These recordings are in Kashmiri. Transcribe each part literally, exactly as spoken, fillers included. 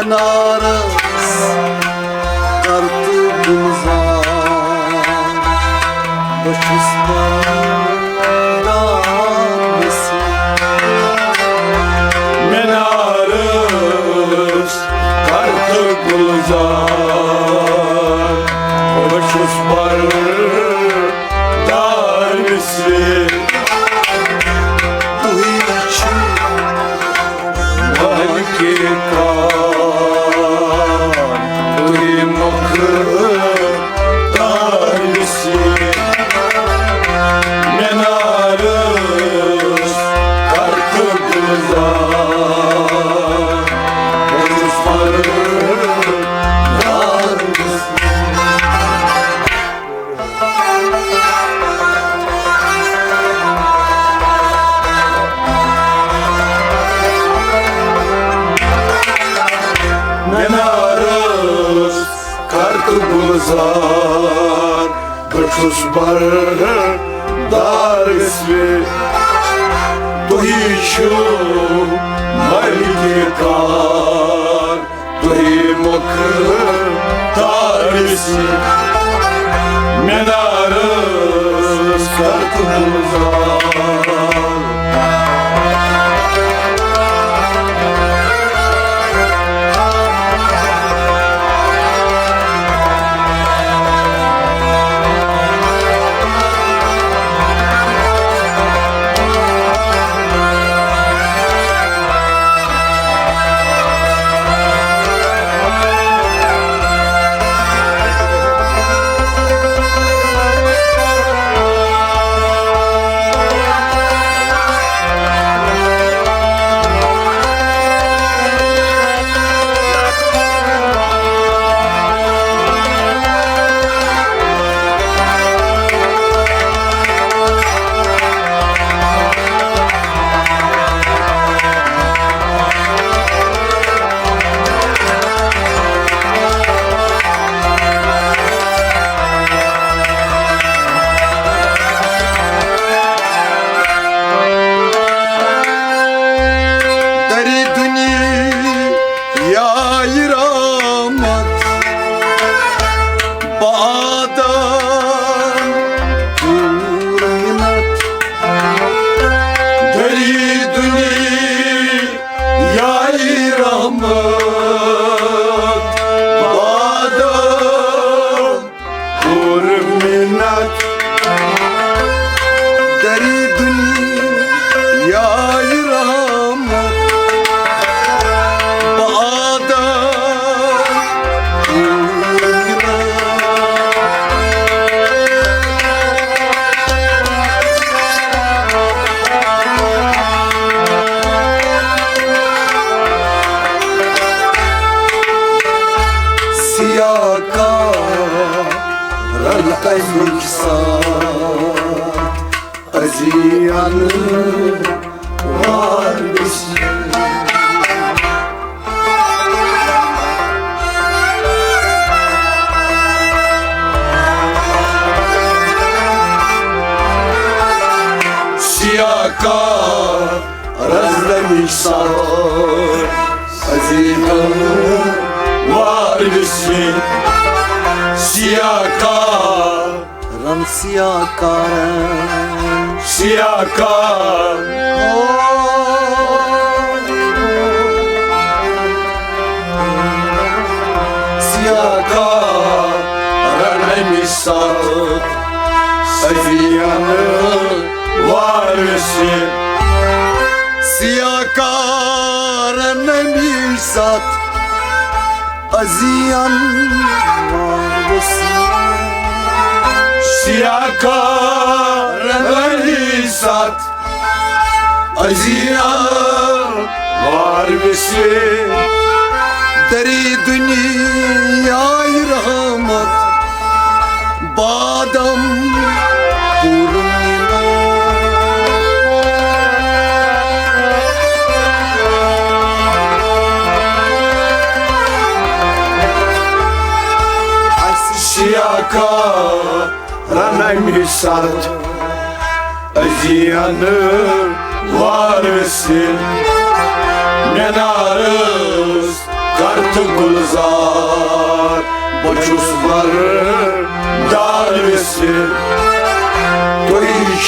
نارس کر تہٕ گُلزار، بہٕ چھُس پنُن دار وسیٖل۔ مینارس کر تہٕ گُلزار، بہٕ چھُس پنُن دار وسیٖل۔ تُہۍ چھِو ملکِ کار، تُہۍ مۄخدار وسیٖل۔ مینارس کر تہٕ گُلزار، بہٕ چھُس پنُن دار وسیٖل۔ مینارس کر تہٕ گُلزار، بہٕ چھُس بردار وسیٖل۔ تُہۍ چھِو ملکِ کار، تُہۍ مۄخدار وسیٖل۔ مینارس کر تہٕ گُلزار۔ دری دنیا یہِ رحمت بادام پوٗر مِنت۔ دری دنیا یہِ رحمت بادام پوٗر مِنت۔ دری دنیا یہِ رحمت بادام پوٗر مِنت۔ سیاہ کارن تَمِکۍ ساتھ أزی اَنہٕ وار وسیٖل۔ سیاہ کار رزلمی سار، عظیمن وار وسیٖل۔ سیاہ کار، رن سیاہ کارن۔ سیاہ کار۔ او۔ سیاہ کار رنمی سار، عظیمن وار وسیٖل۔ سیاہ کارن نمی سات، عظیمن وار وسیٖل۔ سیاہ کارن نمی سات، عظیمن وار وسیٖل۔ دری دنیا یہِ رحمت بادم پوٗرٕ میٖنا۔ اَسہِ سیاہ کارن نمی سات، عظیمن وار وسیٖل۔ مینارس کر تہٕ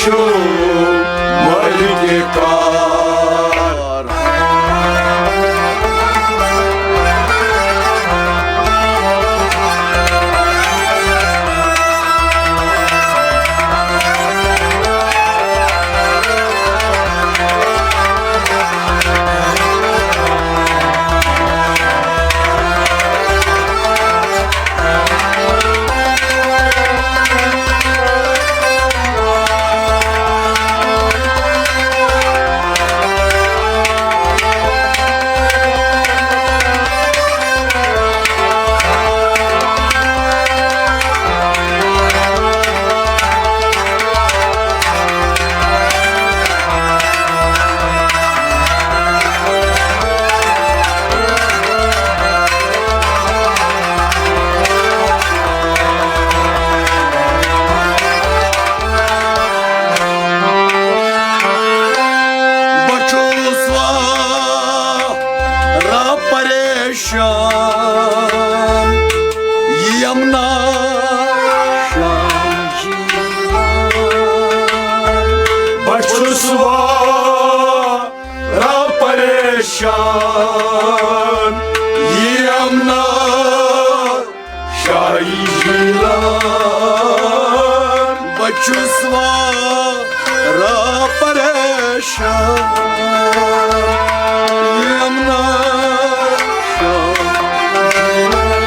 چھُ مٲلِکِ کار۔ بہٕ چھُس واریاہ پریشان، یمنا شاہ جی۔ بہٕ چھُس واریاہ پریشان، یمنا شاہی جیلان۔ بہٕ چھُس واریاہ پریشان، یمنا شاہی جیلان۔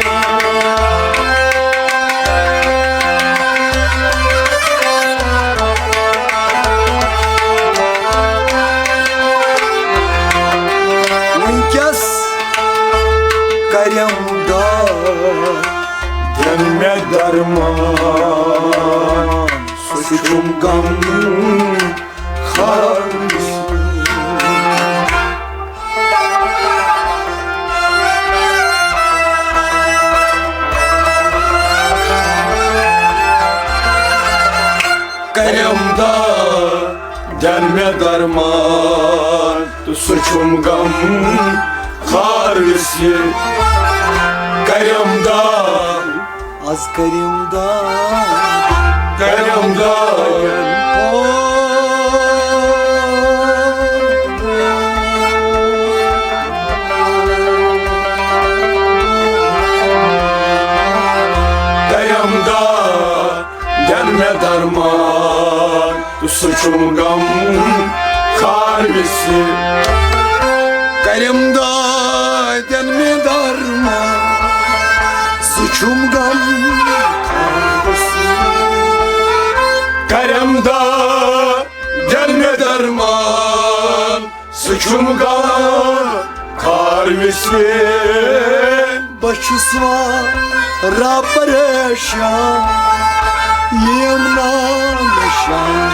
وٕنکیٚس کریم داد دِن مےٚ درمان، سُہ چھُم غم خالص۔ کریم داد دِن مےٚ درمان، تہٕ سُہ چھُم غم خالص۔ کریم داد، از کریم داد، کریم داد۔ کریم داد دِن مےٚ درمان، تہٕ سُہ چھُم غم خالص۔ کریم داد دِن مےٚ درمان، سُہ چھُم غم خالص۔ کریم داد دِن مےٚ درمان، سُہ چھُم غم خالص۔ بہٕ چھُس واریاہ پریشان، یِم نام نشان۔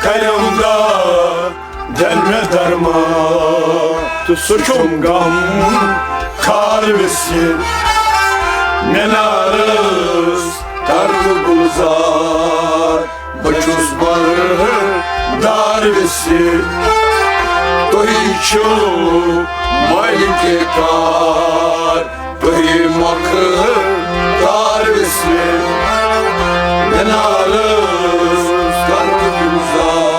کریم داد دِن مےٚ درمان، تہٕ سُہ چھُم غم خالص۔ مینارس کر بہٕ گُلزار، بہٕ چھُس بردار ویسہِ۔ تُہۍ چھِو مٲلِکِ کار، تُہۍ مۄکھ کار ویسہِ۔ مینارس کر بہٕ گُلزار۔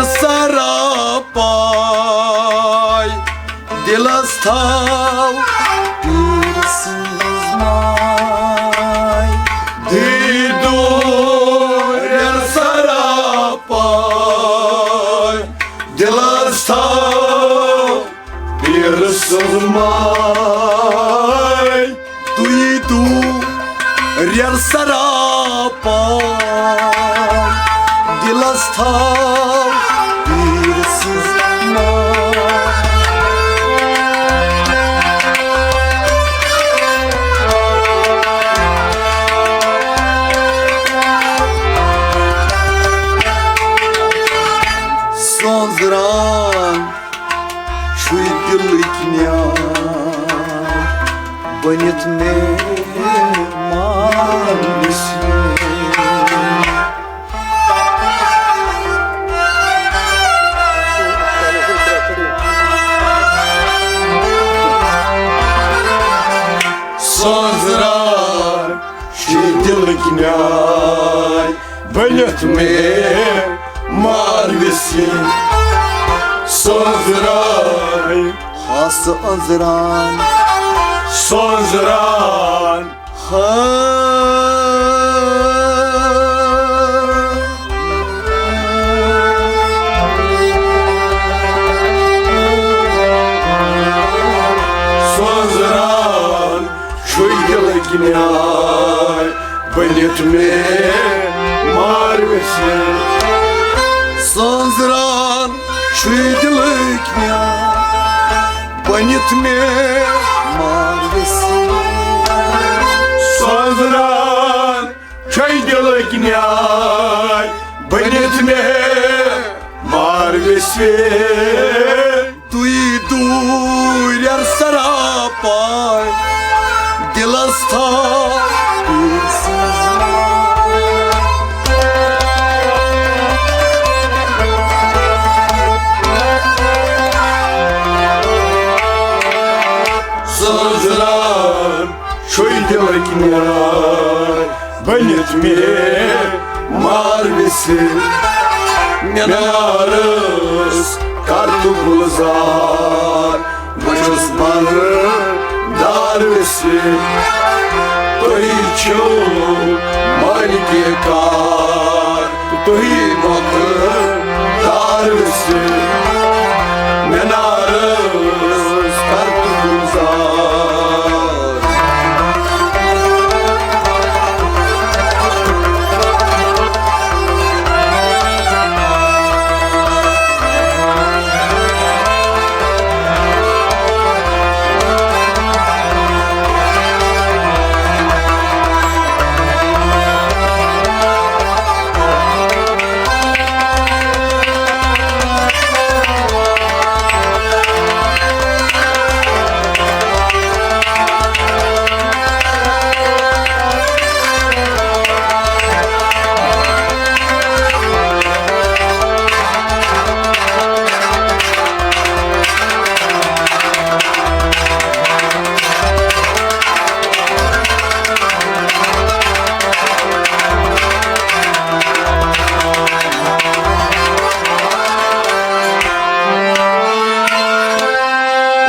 سراپاے، دِلس تھاو پیٖر سٕنٛز ماے۔ دیٖدو رٮ۪ن سراپاے، دِلس تھاو پیٖر سٕنٛز ماے۔ تُہۍ دِیِو رٮ۪ن سراپاے، دِلس تھاو پیٖر سٕنٛز ماے۔ سوٚنٛزران چھُے دِلٕکۍ نیٛام بٔنِتھ مےٚ مانسٕے۔ سوٚنٛزران چھُے دِلٕکۍ نیٛام بٔنِتھ مےٚ مانسٕے۔ سوٚنٛزران، ہس أنٛزران، سوٚنٛزران۔ ہا۔ سوٚنٛزران چھُے دِلٕکۍ نیٛام بٔنِتھ مےٚ مانسٕے۔ سوٚنٛزران چھُے دِلٕکۍ نیٛام بٔنِتھ مےٚ مانسٕے۔ سوٚنٛزران چھُے دِلٕکۍ نیٛام بٔنِتھ مےٚ مانسٕے۔ تُہۍ دِیِو رٮ۪ن سراپاے، دِلس تھاو پیٖر سٕنٛز ماے۔ سوٚنٛزران چھُے دِلٕکۍ نیٛام بٔنِتھ مےٚ مانسٕے۔ مینارس کر تہٕ گُلزار، بہٕ چھُس بنٛگہٕ دار ویسے۔ تُہۍ چھِو مٲلکِ کار، تُہۍ مۄخدار ویسے۔ مینارس کر تہٕ گُلزار۔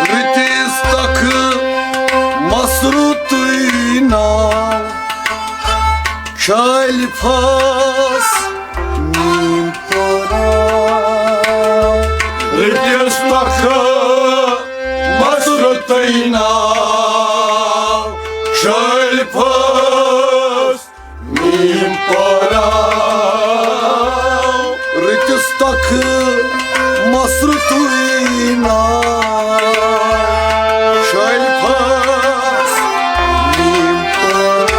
رٕتِس تخٕ مَس رُتُے ناو، شالہِ پھَس نیم پورا۔ رٕتِس تخٕ مَس رُتُے ناو، شالہِ پھَس نیم پورا۔ رٕتِس تخٕ مَس رُتُے ناو، شالہِ پھَس نیم پورا۔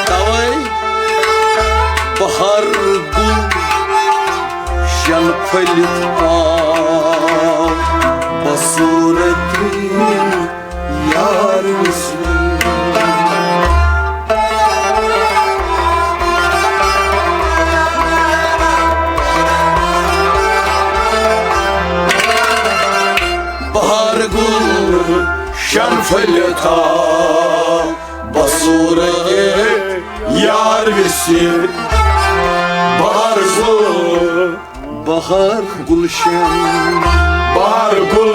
توے بہار گُل شن پھٔلِتھ آو، بصوٗرتی یار وِسرِ۔ بہار گُل شن پھٔلِتھ آو بصوٗرتہِ یار ویسہِ۔ بہار گُل، بہار گُلشن، بہار گُل۔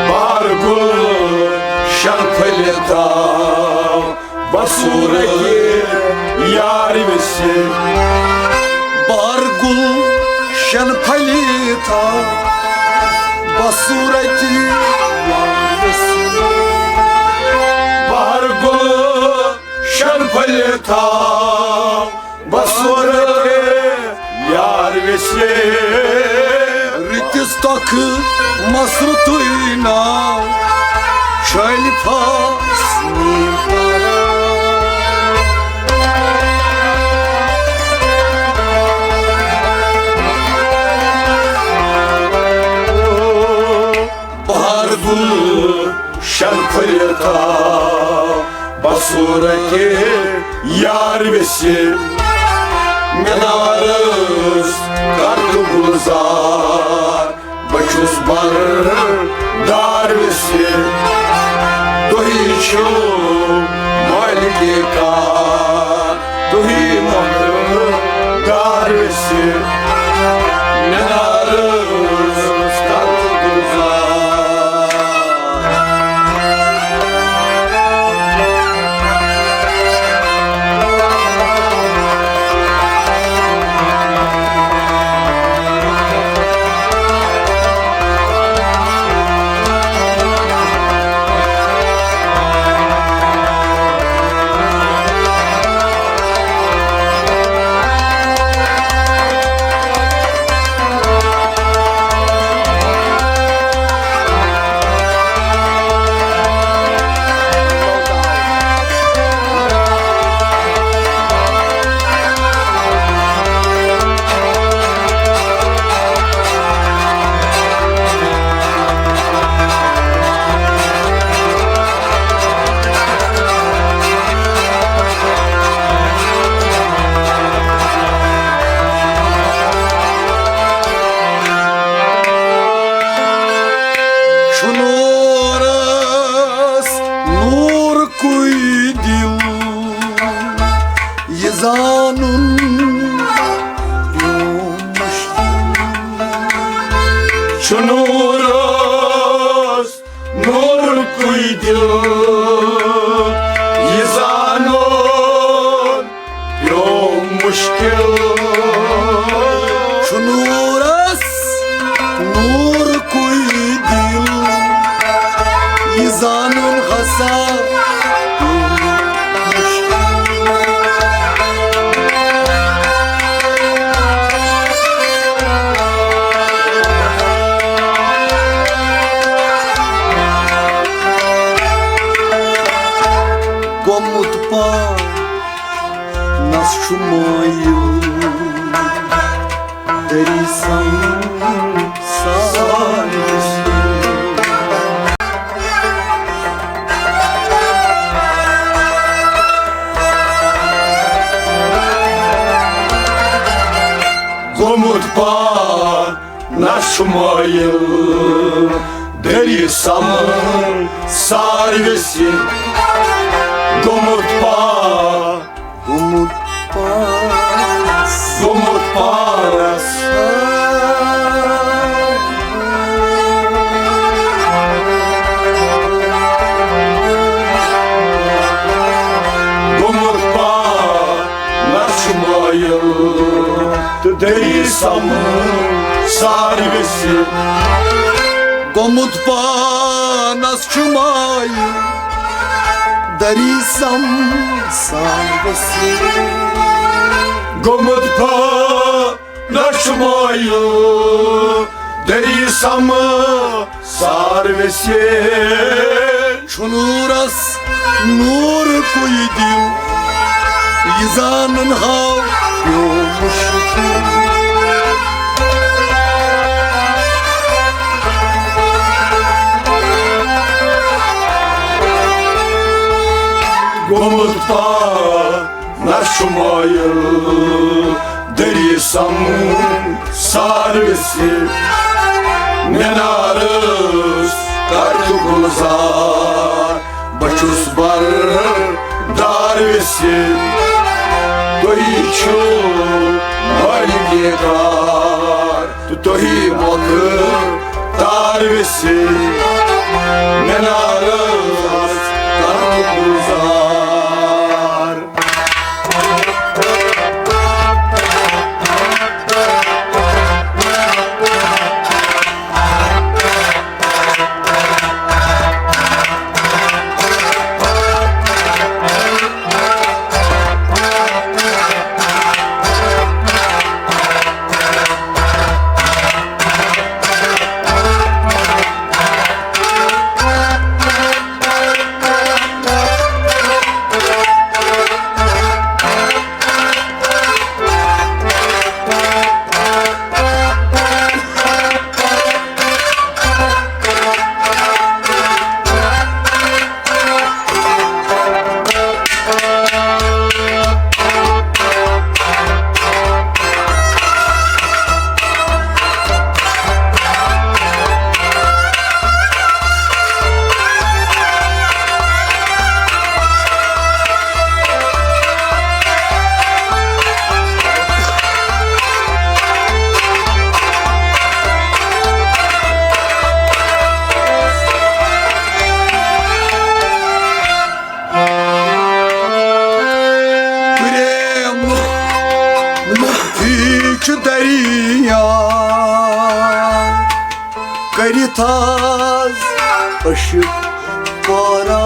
بہار گُل شن پھٔلِتھ آو بصوٗرتہِ یار ویسہِ۔ بہار گُل شن پھٔلِتھ آو بصوٗرتہِ یار ویسہِ۔ بہار گُل شن پھٔلِتھ آو بصوٗرتہِ یار ویسہِ۔ رٕتِس تۄکھٕ مسرتُے ناو چھٲلۍ پھاس نیم۔ بہار گُل شن پھٔلِتھ آو بصوٗرتہِ یار ویسہِ۔ مینارس کر تہٕ گُلزار بہٕ چھُس بردار ویسہِ۔ تُہی چھِو مٲلکِ کار، تُہی مۄکھ دار ویسہِ۔ مینارس کر تہٕ گُلزار۔ چھُ نوٗرس نوٗرکُے دِل، یہِ زانُن پیوم مُشکِل۔ چھُ نوٗرس نوٗرکُے دِل، یہِ زانُن پیوم مُشکِل۔ چھُ نوٗرس نوٗرکُے دِل، یہِ زانُن ہسا پیوم مُشکِل۔ گوٚمُت پانس چھُ مٲیِل دٔری سمسار۔ گوٚمُت پان نہ چھُ مٲیِل دٔری سمسار ویسہِ۔ گوٚمُت پا-، گوٚمُت پانس۔ گوٚمُت پانس۔ گوٚمُت پا-، نہ چھُ مٲیِل تہٕ دٔری سمسار ویسہِ۔ گوٚمُت پانس چھُ مٲیِل دٔری سمسار ویسہِ۔ گوٚمُت پانس چھُ مٲیِل دٔری سمسار ویسہِ۔ چھُ نوٗرس نوٗرکُے دِل، یہِ زانُن ہاو پیوٚو مُشکِل۔ گوٚمُت پانس شمایل دٔری سمسار ویسہِ، مینارس کر تہٕ گلزار، بہٕ چھُس بردار ویسہِ۔ تُہی چھِو مٲلکِ کار، تُہی مۄختار ویسہِ، مینارس کر تہٕ گلزار۔ پریمُک مُفتی چھُ دریا، کٔرِتھ آز عشق پٲرا۔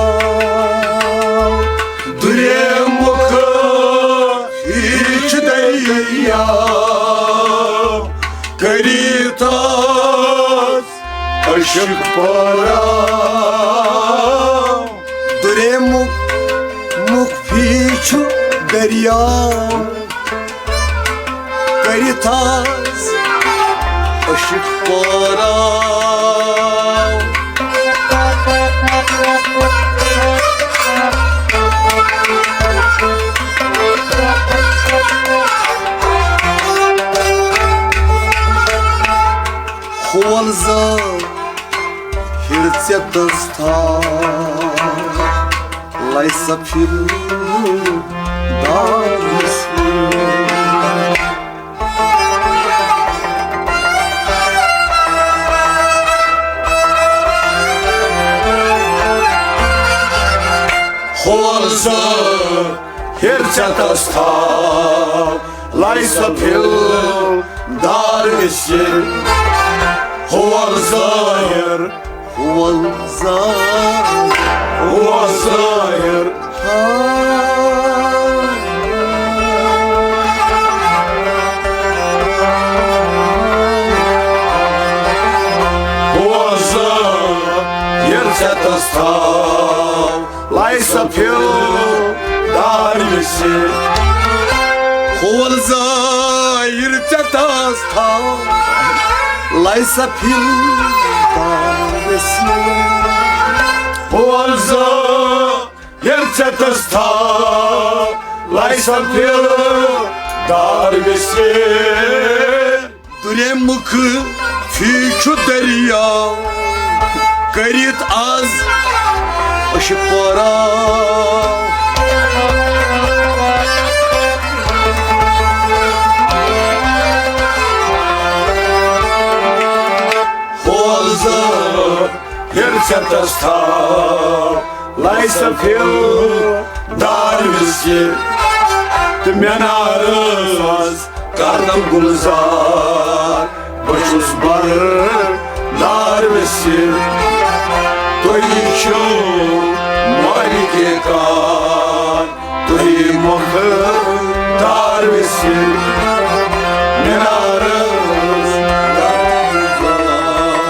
دریا مُفتی چھُ دریا، کٔرِتھ آز عشق پٲرا۔ دریا مُفتی چھُ دریا، کٔرِتھ آز عشق پٲرا۔ کھول زٲ ہِر ژےٚ دستار، لَے سا پھِر دار ویسہِ۔ کھول زٲ ہِر ژےٚ دستار، لَے سا پھِر دار ویسہِ۔ کھول زٲ ہِر، کھول زٲ، کھول زٲ ہِر۔ کھول زٲ ہِر ژےٚ دستار، لَے سا پھِر دار ویسہِ۔ کھول زٲ ہِر ژےٚ دستار، لَے سا پھِر دار ویسہِ۔ کھول زٲ ہِر ژےٚ دستار، لَے سا پھِر دار ویسہِ۔ دریا مُفتی چھُ دریا، کٔرِتھ آز عشق پٲرا۔ کھول زٲ ہِر ژےٚ دستار، لَے سا پھِر دار ویسہِ۔ تہٕ مینارس کر تہٕ گلزار، بہٕ چھُس بردار ویسہِ۔ تُہی چھِو مٲلکِ کار، تُہی مۄختار ویسہِ۔ مینارس کر تہٕ گلزار۔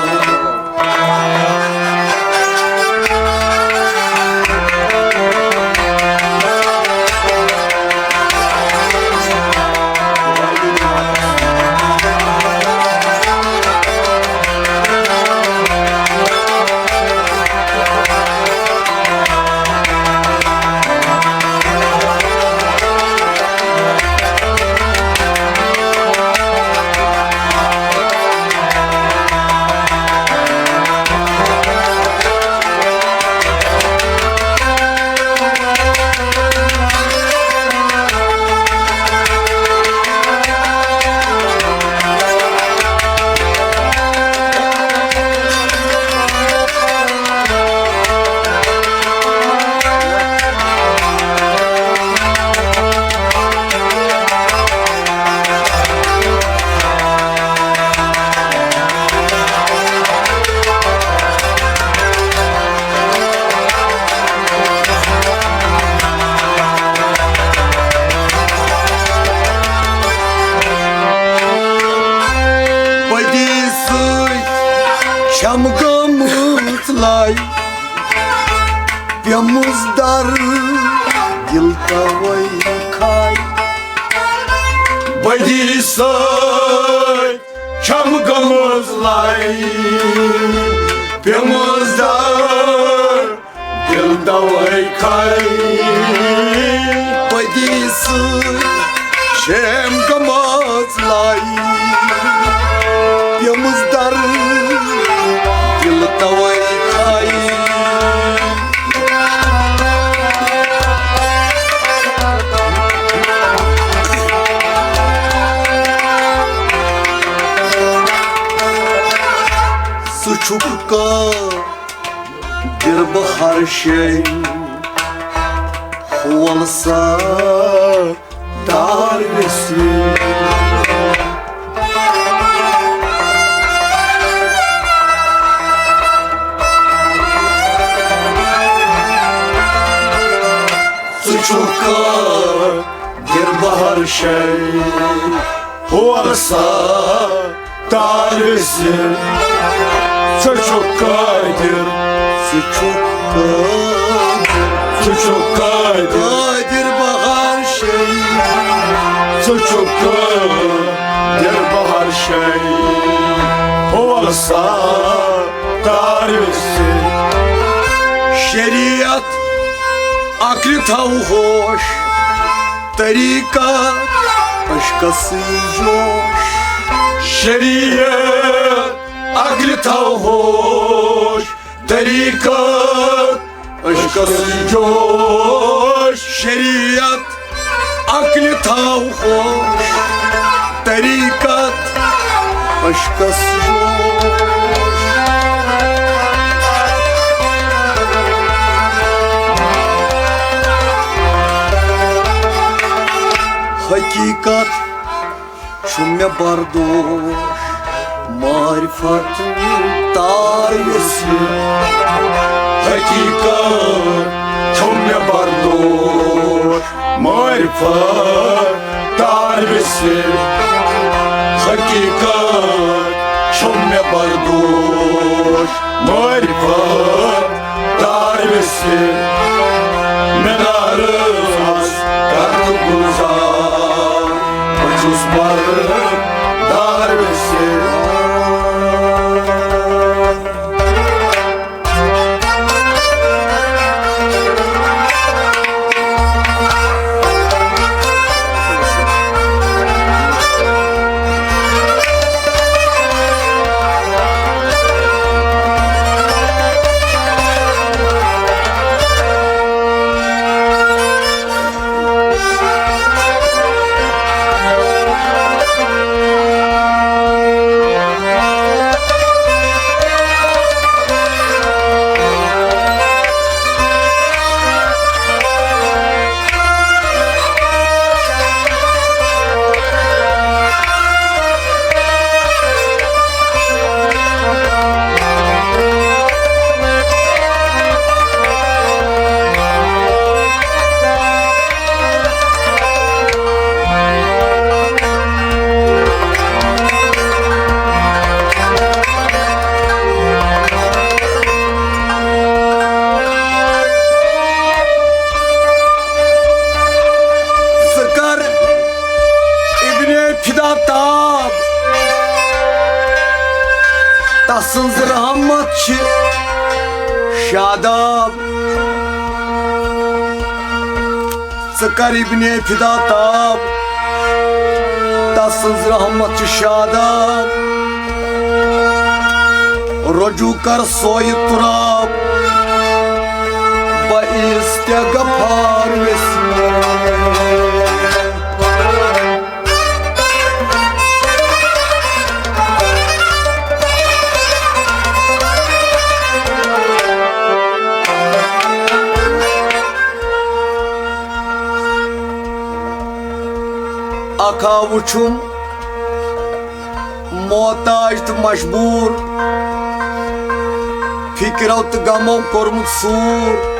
غم گٔمٕژ لَے، پیٚمٕژ دَر دِل تَوَے کھَے۔ بدی سۭتۍ چھَم گٔمٕژ لَے، پیٚمٕژ دَر دِل تَوَے کھَے۔ بدی سۭتۍ چھَم گٔمٕژ لَے، پیٚمٕژ دَر دِل تَوَے کھَے۔ سُہ چھُکھ قٲدِر بہٕ ہر شے ہول سا تار ویسہِ۔ ژٕ چھُکھ قٲدِر بہر شے ہول سا تار ویسہِ۔ ژٕ چھُکھ قٲدِر، ژٕ چھُکھ قٲدِر، ژٕ چھُکھ قٲدِر۔ قٲدِر بہر شے۔ ژٕ چھُکھ قٲدِر بہر شے ہول سا تار ویسہِ۔ شریعت عقلہِ تھاو ہوش، طریقہ عشقس سۭتۍ جوش۔ شریعت عقلہِ تھاو ہوش، طریقہ عشقس سۭتۍ جوش۔ شریعت عقلہِ تھاو ہوش، طریقہ عشقس سۭتۍ جوش۔ حقیقت چھُ مےٚ بردوش، معرفت تار ویسہِ۔ حقیقت چھُ مےٚ بردوش، معرفت تار ویسہِ۔ حقیقت چھُ مےٚ بردوش، معرفت تار ویسہِ۔ مینارس کرٕ گلزار، بہٕ چھُس پردار ویسہِ۔ ژٕ کر ابن فدا تاب، تسٕنز رحمت چھِ شاداب۔ ژٕ کر ابن فدا تاب، تسٕنز رحمت چھِ شاداب۔ رجوع کر سوے تراب، بہٕ استغفار ویسہِ۔ اکھ ہا وُچھُم محتاج تہٕ مجبوٗر، فِکرو تہٕ غمو کوٚرمُت سوٗر۔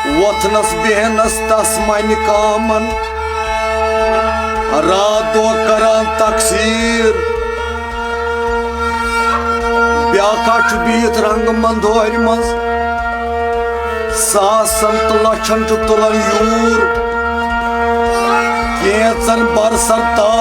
وۄتھنس بیہنس تس منہِ کامن، راتھ دۄہ کران تقسیٖر۔ اکھا چھُ بِہِتھ رنٛگ مندورِ منٛز، ساسن تہٕ لچھن چھُ تُلان یوٗر۔ کینٛژن برسن تام